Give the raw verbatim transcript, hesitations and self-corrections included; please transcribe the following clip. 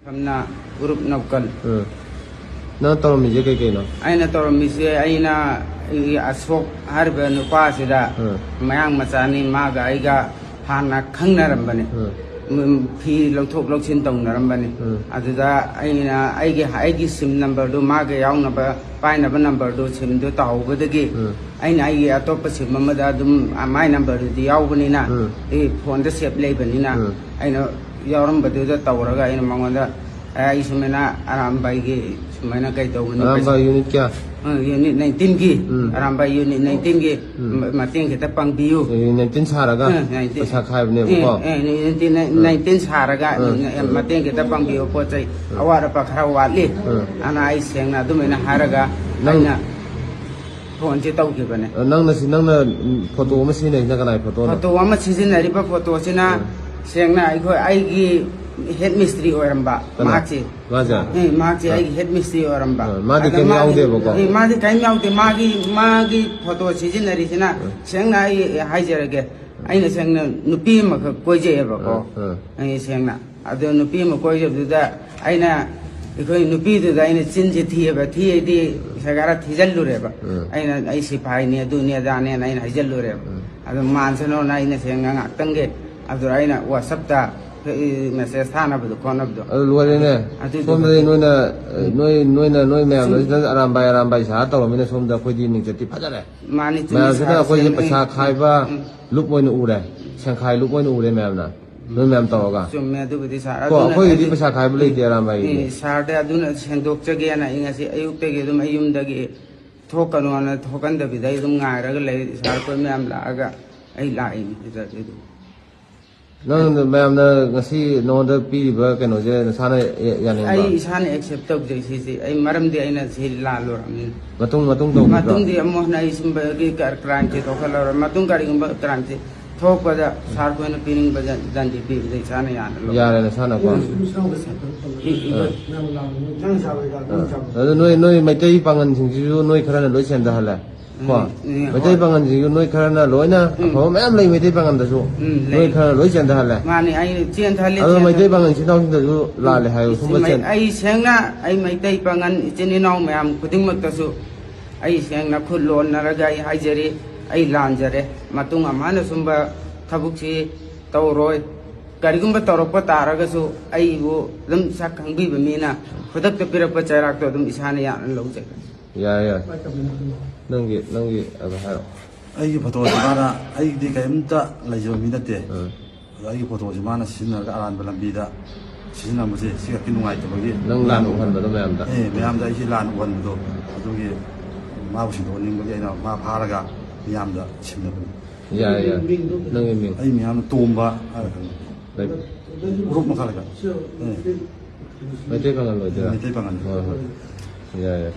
ꯌꯥꯝꯅ ꯎꯔꯨꯞ ꯅꯧꯀꯜ꯫ ꯎꯝ꯫ ꯅꯪ ꯇꯧꯔꯝꯃꯤꯁꯦ ꯀꯩ ꯀꯩꯅꯣ? ꯑꯩꯅ ꯇꯧꯔꯝꯃꯤꯁꯦ, ꯑꯩꯅ ꯑꯩꯒꯤ ꯑꯁꯣꯛ ꯍꯥꯏꯔꯤꯕ ꯅꯨꯄꯥꯁꯤꯗ, ꯎꯝ꯫ ꯃꯌꯥꯡ ꯃꯆꯥꯅꯤ, ꯃꯥꯒ ꯑꯩꯒ ꯍꯥꯟꯅ ꯈꯪꯅꯔꯝꯕꯅꯤ꯫ ꯎꯝ꯫ ꯎꯝ, ꯐꯤ ꯂꯧꯊꯣꯛ ꯂꯧꯁꯤꯟ ꯇꯧꯅꯔꯝꯕꯅꯤ꯫ ꯎꯝ꯫ ꯑꯗꯨꯗ ꯑꯩꯅ ꯑꯩꯒꯤ ꯑꯩꯒꯤ ꯁꯤꯝ ꯅꯝꯕꯔꯗꯨ ꯃꯥꯒ ꯌꯥꯎꯅꯕ ꯄꯥꯏꯅꯕ ꯅꯝꯕꯔꯗꯨ, ꯁꯤꯝꯗꯨ ꯇꯧꯍꯧꯕꯗꯒꯤ, ꯎꯝ꯫ ꯑꯩꯅ ꯑꯩꯒꯤ ꯑꯇꯣꯞꯄ ꯁꯤꯝ ꯑꯃꯗ ꯑꯗꯨꯝ ꯃꯥꯏ ꯅꯝꯕꯔꯗꯨꯗꯤ ꯌꯥꯎꯕꯅꯤꯅ, ꯎꯝ꯫ ꯑꯩ ꯐꯣꯟꯗ ꯁꯦꯞ ꯂꯩꯕꯅꯤꯅ, ꯎꯝ꯫ ꯑꯩꯅ ꯌꯥꯎꯔꯝꯕꯗꯨꯗ ꯇꯧꯔꯒ ꯑꯩꯅ ꯃꯉꯣꯟꯗ, "ꯑꯦ, ꯑꯩ ꯁꯨꯃꯥꯏꯅ ꯑꯔꯥꯝꯕꯥꯏꯒꯤ ꯁꯨꯃꯥꯏꯅ ꯀꯩ ꯇꯧꯕꯅꯤ, ꯑꯔꯥꯝꯕꯥꯏ ꯌꯨꯅꯤꯠ ꯀꯌꯥ? ꯌꯨꯅꯤꯠ ꯅꯥꯏꯟꯇꯤꯟꯒꯤ, ꯎꯝ꯫ ꯑꯔꯥꯝꯕꯥꯏ ꯌꯨꯅꯤꯠ ꯅꯥꯏꯟꯇꯤꯟꯒꯤ ꯎꯝ꯫ ꯃ-, ꯃꯇꯦꯡ ꯈꯤꯇ ꯄꯥꯡꯕꯤꯌꯨ꯫ ꯌꯨꯅꯤꯠ ꯅꯥꯏꯟꯇꯤꯟ ꯁꯥꯔꯒ ꯎꯝ, ꯅꯥꯏꯟꯇꯤꯟ꯫ ꯄꯩꯁꯥ ꯈꯥꯏꯕꯅꯦꯕꯀꯣ? ꯎꯝ, ꯎꯝ, ꯅꯥꯏꯟꯇꯤꯟ, ꯅꯥꯏꯟꯇꯤꯟ ꯁꯥꯔꯒ, ꯎꯝ꯫ ꯎꯝ, ꯃꯇꯦꯡ ꯈꯤꯇ ꯄꯥꯡꯕꯤꯌꯨ, ꯄꯣꯠ ꯆꯩ ꯑꯋꯥꯠ ꯑꯄꯥ ꯈꯔ ꯋꯥꯠꯂꯤ꯫ ꯎꯝ꯫ ꯑꯗꯨꯅ ꯑꯩ ꯁꯦꯡꯅ ꯑꯗꯨꯃꯥꯏꯅ ꯍꯥꯏꯔꯒ ꯅꯪ ꯑꯩꯅ ꯐꯣꯟꯁꯦ ꯇꯧꯈꯤꯕꯅꯦ꯫ ꯅꯪꯅ ꯁꯤ, ꯅꯪꯅ, ꯎꯝ, ꯐꯣꯇꯣ ꯑꯃ ꯁꯤꯖꯤꯟꯅꯩꯁꯤꯅ ꯀꯅꯥꯏ ꯐꯣꯇꯣꯅꯣ? ꯐꯣꯇꯣ ꯑꯃ ꯁꯤꯖꯤꯟꯅꯔꯤꯕ ꯐꯣꯇꯣꯁꯤꯅ ꯎꯝ꯫ ꯁꯦꯡꯅ ꯑꯩꯈꯣꯏ, ꯑꯩꯒꯤ ꯍꯦꯠ ꯃꯤꯁꯇ꯭ꯔꯤ ꯑꯣꯏꯔꯝꯕ ꯀꯅꯥ? ꯃꯍꯥꯛꯁꯦ꯫ ꯃꯥꯁꯦ? ꯑꯦ, ꯃꯍꯥꯛꯁꯦ ꯑꯥ꯫ ꯑꯩꯒꯤ ꯍꯦꯠ ꯃꯤꯁꯇ꯭ꯔꯤ ꯑꯣꯏꯔꯝꯕ꯫ ꯑꯥ, ꯃꯥꯗꯤ ꯑꯗ ꯀꯩꯝ ꯃꯥꯒꯤ-, ꯌꯥꯎꯗꯦꯕꯀꯣ? ꯑꯦ, ꯃꯥꯗꯤ ꯀꯔꯤꯝ ꯌꯥꯎꯗꯦ꯫ ꯃꯥꯒꯤ, ꯃꯥꯒꯤ ꯐꯣꯇꯣ ꯁꯤꯖꯤꯟꯅꯔꯤꯁꯤꯅ, ꯁꯦꯡꯅ ꯑꯩ ꯍꯥꯏꯖꯔꯒꯦ, ꯑꯩꯅ ꯁꯦꯡꯅ ꯅꯨꯄꯤ ꯑꯃꯈꯛ ꯀꯣꯏꯖꯩꯑꯕꯀꯣ꯫ ꯑꯥ, ꯑꯥ꯫ ꯑꯩ ꯁꯦꯡꯅ꯫ ꯑꯗꯣ ꯅꯨꯄꯤ ꯑꯃ ꯀꯣꯏꯖꯕꯗꯨꯗ ꯑꯩꯅ, ꯑꯩꯈꯣꯏ ꯅꯨꯄꯤꯗꯨꯗ ꯑꯩꯅ ꯆꯤꯟꯁꯦ ꯊꯤꯑꯕ, ꯊꯤꯑꯗꯤ ꯁꯒꯥꯔ ꯊꯤꯖꯜꯂꯨꯔꯦꯕ꯫ ꯎꯝ꯫ ꯑꯩꯅ, "ꯑꯩ ꯁꯤꯐꯥꯏꯅꯤ, ꯑꯗꯨꯅꯤ, ꯑꯗꯥꯅꯦꯅ" ꯑꯩꯅ ꯍꯥꯏꯖꯜꯂꯨꯔꯦꯕ꯫ ꯎꯝ꯫ ꯑꯗꯣ ꯃꯥꯟꯁꯅꯣꯅ ꯑꯩꯅ ꯁꯦꯡꯅ ꯉꯥꯛꯇꯪꯒꯤ, ꯑꯗꯨꯗ ꯑꯩꯅ WhatsApp-ꯇ ꯃꯦꯁꯦꯖ ꯊꯥꯅꯕꯗꯣ ꯈꯣꯠꯅꯕꯗꯣ꯫ ꯑꯗꯨ ꯂꯣꯏꯔꯦꯅꯦ꯫ ꯑꯗꯨꯗꯣ ꯁꯣꯝꯗꯗꯤ ꯅꯣꯏꯅ, ꯅꯣꯏ, ꯅꯣꯏꯅ, ꯅꯣꯏ ꯃꯌꯥꯝꯅ ꯁꯨꯝ ꯁꯤꯗ ꯑꯔꯥꯝꯕꯥꯏ, ꯑꯔꯥꯝꯕꯥꯏ ꯁꯥꯔ ꯇꯧꯔꯝꯃꯤꯅ ꯁꯣꯝꯗ ꯑꯩꯈꯣꯏꯗꯤ ꯃꯤꯡꯆꯠꯇꯤ ꯐꯖꯔꯦ꯫ ꯃꯥꯅꯤ, ꯆꯨꯝꯃꯤ, ꯃꯌꯥꯝꯁꯤꯅ ꯁꯥꯔ, ꯑꯩꯈꯣꯏꯁꯦ ꯁꯦꯡꯅ꯫ ꯄꯩꯁꯥ ꯈꯥꯏꯕ ꯎꯝ꯫ ꯂꯨꯞ ꯑꯣꯏꯅ ꯎꯔꯦ, ꯁꯦꯡꯈꯥꯏ ꯂꯨꯞ ꯑꯣꯏꯅ ꯎꯔꯦ ꯃꯌꯥꯝꯅ, ꯅꯣꯏ ꯃꯌꯥꯝ ꯇꯧꯔꯒ꯫ ꯆꯨꯝꯃꯦ ꯑꯗꯨꯕꯨꯗꯤ, ꯁꯥꯔ꯫ ꯀꯣ, ꯑꯗꯨꯅ ꯑꯩꯈꯣꯏꯒꯤꯗꯤ ꯑꯩ-, ꯄꯩꯁꯥ ꯈꯥꯏꯕ ꯂꯩꯇꯦ ꯑꯔꯥꯝꯕꯥꯏꯒꯤꯗꯤ꯫ ꯑꯦ, ꯁꯥꯔꯗꯤ ꯑꯗꯨꯅ ꯁꯦꯡꯗꯣꯛꯆꯒꯦꯅ ꯑꯩ ꯉꯁꯤ ꯑꯌꯨꯛꯇꯒꯤ ꯑꯗꯨꯝ ꯑꯩ ꯌꯨꯝꯗꯒꯤ ꯊꯣꯛꯀꯅꯣꯅ ꯊꯣꯛꯍꯟꯗꯕꯤꯗ ꯑꯩ ꯑꯗꯨꯝ ꯉꯥꯏꯔꯒ ꯂꯩ꯫ ꯁꯥꯔ ꯈꯣꯏ ꯃꯌꯥꯝ ꯂꯥꯛꯑꯒ ꯑꯩ ꯂꯥꯛꯏꯅꯤ ꯁꯤꯗꯗꯤ ꯑꯗꯨꯝ꯫ ꯅꯪ ꯃꯌꯥꯝꯅ ꯉꯁꯤ ꯅꯉꯣꯟꯗ ꯄꯤꯔꯤꯕ ꯀꯩꯅꯣꯁꯦ ꯅꯁꯥꯅ ꯌꯥꯅꯤꯡꯕ꯭ꯔꯣ? ꯑꯩ ꯏꯁꯥꯅ ꯑꯦꯛꯁꯦꯞ ꯇꯧꯖꯩ ꯁꯤꯁꯦ꯫ ꯑꯩ ꯃꯔꯝꯗꯤ ꯑꯩꯅ ꯁꯤ ꯂꯥꯜꯂꯨꯔꯕꯅꯤꯅ꯫ ꯃꯇꯨꯡ, ꯃꯇꯨꯡ ꯇꯧꯈꯤꯗ꯭ꯔꯣ? ꯃꯇꯨꯡꯗꯤ ꯑꯃꯨꯛ ꯍꯟꯅ ꯑꯩ ꯁꯨꯝꯕꯒꯤ ꯀ꯭ꯔꯥꯏꯝꯁꯦ ꯊꯣꯛꯍꯜꯂꯔꯣꯏ꯫ ꯃꯇꯨꯡ ꯀꯔꯤꯒꯨꯝꯕ ꯀ꯭ꯔꯥꯏꯝꯁꯦ ꯊꯣꯛꯄꯗ ꯁꯥꯔ ꯈꯣꯏꯅ ꯄꯤꯅꯤꯡꯕ ꯗꯟ-, ꯗꯟꯗꯤ ꯄꯤꯕꯗ ꯏꯁꯥꯅ ꯌꯥꯅ ꯂꯧ꯫ ꯌꯥꯔꯦ, ꯅꯁꯥꯅꯀꯣ꯫ ꯏ-, ꯏ-, ꯑꯗꯨ ꯅꯣꯏ, ꯅꯣꯏ ꯃꯩꯇꯩ ꯄꯥꯡꯒꯜꯁꯤꯡꯁꯤꯁꯨ ꯅꯣꯏ ꯈꯔꯅ ꯂꯣꯏ ꯁꯦꯟꯊꯍꯜꯂꯦ꯫ ꯀꯣ? ꯎꯝ, ꯎꯝ, ꯃꯩꯇꯩ ꯍꯣꯏ꯫ ꯄꯥꯉꯜꯁꯤꯁꯨ ꯅꯣꯏ ꯈꯔꯅ ꯂꯣꯏꯅ ꯎꯝ꯫ ꯑꯐꯕ ꯃꯌꯥꯝ ꯂꯩ ꯃꯩꯇꯩ ꯄꯥꯉꯜꯗꯁꯨ꯫ ꯎꯝ, ꯂꯩ꯫ ꯅꯣꯏ ꯈꯔ ꯂꯣꯏ ꯆꯦꯟꯊꯍꯜꯂꯦ꯫ ꯃꯥꯅꯤ, ꯑꯩ ꯆꯦꯟꯊꯍꯜꯂꯤ, ꯑꯗꯣ ꯆꯦꯟꯊꯍꯜꯂꯤ꯫ ꯃꯩꯇꯩ ꯄꯥꯉꯜ ꯏꯆꯤꯟ ꯏꯅꯥꯎꯁꯤꯡꯗꯁꯨ ꯂꯥꯜꯂꯦ ꯍꯥꯏꯌꯨ, ꯁꯨꯝꯕ ꯃꯩ-, ꯆꯦꯟ- ꯑꯩ ꯁꯦꯡꯅ, ꯑꯩ ꯃꯩꯇꯩ ꯄꯥꯉꯜ ꯏꯆꯤꯟ ꯏꯅꯥꯎ ꯃꯌꯥꯝ ꯈꯨꯗꯤꯡꯃꯛꯇꯁꯨ ꯑꯩ ꯁꯦꯡꯅ ꯈꯨꯠ ꯂꯣꯟꯅꯔꯒ ꯑꯩ ꯍꯥꯏꯖꯔꯤ, ꯑꯩ ꯂꯥꯟꯖꯔꯦ꯫ ꯃꯇꯨꯡ ꯑꯃꯅ ꯁꯨꯝꯕ ꯊꯕꯛꯁꯤ ꯇꯧꯔꯣꯏ꯫ ꯀꯔꯤꯒꯨꯝꯕ ꯇꯧꯔꯛꯄ ꯇꯥꯔꯒꯁꯨ ꯑꯩꯕꯨ ꯑꯗꯨꯝ ꯁꯛ ꯈꯪꯕꯤꯕ ꯃꯤꯅ ꯈꯨꯗꯛꯇ ꯄꯤꯔꯛꯄ ꯆꯩꯔꯥꯛꯇꯣ ꯑꯗꯨꯝ ꯏꯁꯥꯅ ꯌꯥꯅ ꯂꯧꯖꯒꯅꯤ꯫ ꯌꯥꯔꯦ, ꯌꯥꯔꯦ꯫ ꯅꯪꯒꯤ, ꯅꯪꯒꯤ ꯑꯗꯨ ꯍꯥꯏꯔꯛꯑꯣ꯫ ꯑꯩꯒꯤ ꯐꯣꯇꯣꯁꯤ ꯃꯥꯅ, ꯑꯩꯒꯤꯗꯤ ꯀꯔꯤꯝꯇ ꯂꯩꯖꯕ ꯃꯤ ꯅꯠꯇꯦ꯫ ꯎꯝ꯫ ꯑꯗꯣ ꯑꯩꯒꯤ ꯐꯣꯇꯣꯁꯤ ꯃꯥꯅ ꯁꯤꯖꯤꯟꯅꯔꯒ ꯑꯔꯥꯟꯕ ꯂꯝꯕꯤꯗ ꯁꯤꯖꯤꯟꯅꯕꯁꯦ ꯁꯤ ꯈꯛꯀꯤ ꯅꯨꯡꯉꯥꯏꯇꯕꯒꯤ ꯂꯥꯟ ꯎꯍꯟꯕꯗꯣ ꯃꯌꯥꯝꯗ꯫ ꯑꯦ, ꯃꯌꯥꯝꯗ ꯑꯩꯁꯤ ꯂꯥꯟ ꯎꯍꯟꯕꯗꯣ, ꯑꯗꯨꯒꯤ ꯃꯥꯕꯨ ꯁꯤꯟꯗꯣꯛꯍꯟꯅꯤꯡꯕꯒꯤ ꯑꯩꯅ ꯃꯥ ꯐꯥꯔꯒ ꯃꯤꯌꯥꯝꯗ ꯁꯤꯟꯅꯕꯅꯤ꯫ ꯌꯥꯏ, ꯌꯥꯏ꯫ ꯅꯪꯒꯤ ꯃꯤꯡ? ꯑꯩ ꯃꯤꯌꯥꯝꯅ ꯇꯣꯝꯕ ꯍꯥꯏꯔ ꯈꯪꯅꯩ꯫ ꯂꯩ-, ꯒ꯭ꯔꯨꯞ ꯃꯈꯥ ꯂꯩꯕ꯫ ꯑꯦ꯫ ꯃꯩꯇꯩ ꯄꯥꯉꯜ ꯑꯣꯏꯗꯣꯏꯔꯥ? ꯃꯩꯇꯩ ꯄꯥꯉꯜ꯫ ꯍꯣꯏ, ꯍꯣꯏ꯫ ꯌꯥꯏ, ꯌꯥꯏ꯫